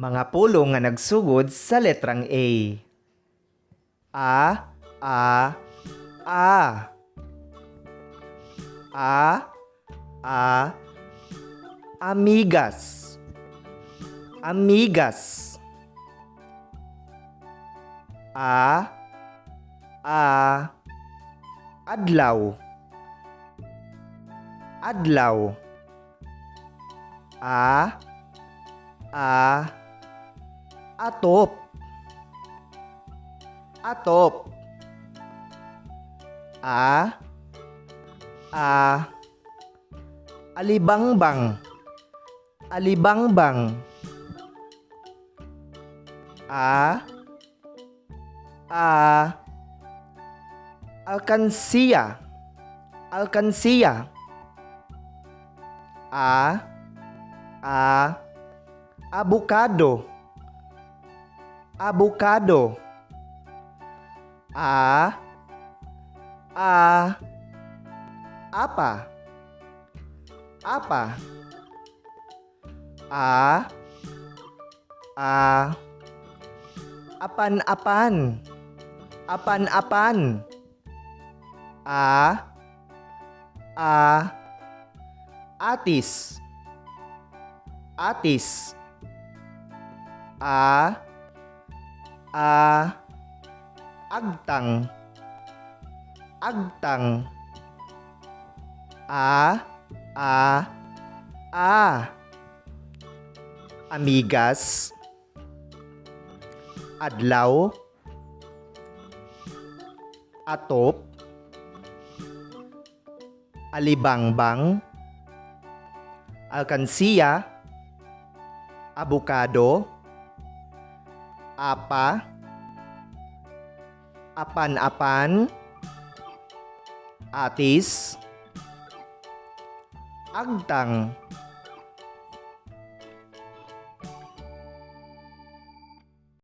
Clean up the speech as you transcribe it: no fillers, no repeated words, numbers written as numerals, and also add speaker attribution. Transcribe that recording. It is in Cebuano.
Speaker 1: Mga pulong nga nagsugod sa letrang A. A, A, A. A, A, amigas. Amigas. A, A, adlaw. Adlaw. A, A, atop. Atop. A, A, alibangbang. Alibangbang. A, A, alkansiya. Alkansiya. A, A, abukado. Abukado. A, A, apa. Apa. A, A, apan-apan. Apan-apan. A, A, atis. Atis. A, A, agtang. Agtang. A, A, A. Amigas. Adlaw. Atop. Alibangbang. Alkansiya. Abukado. Apa. Apan-apan. Atis. Agtang.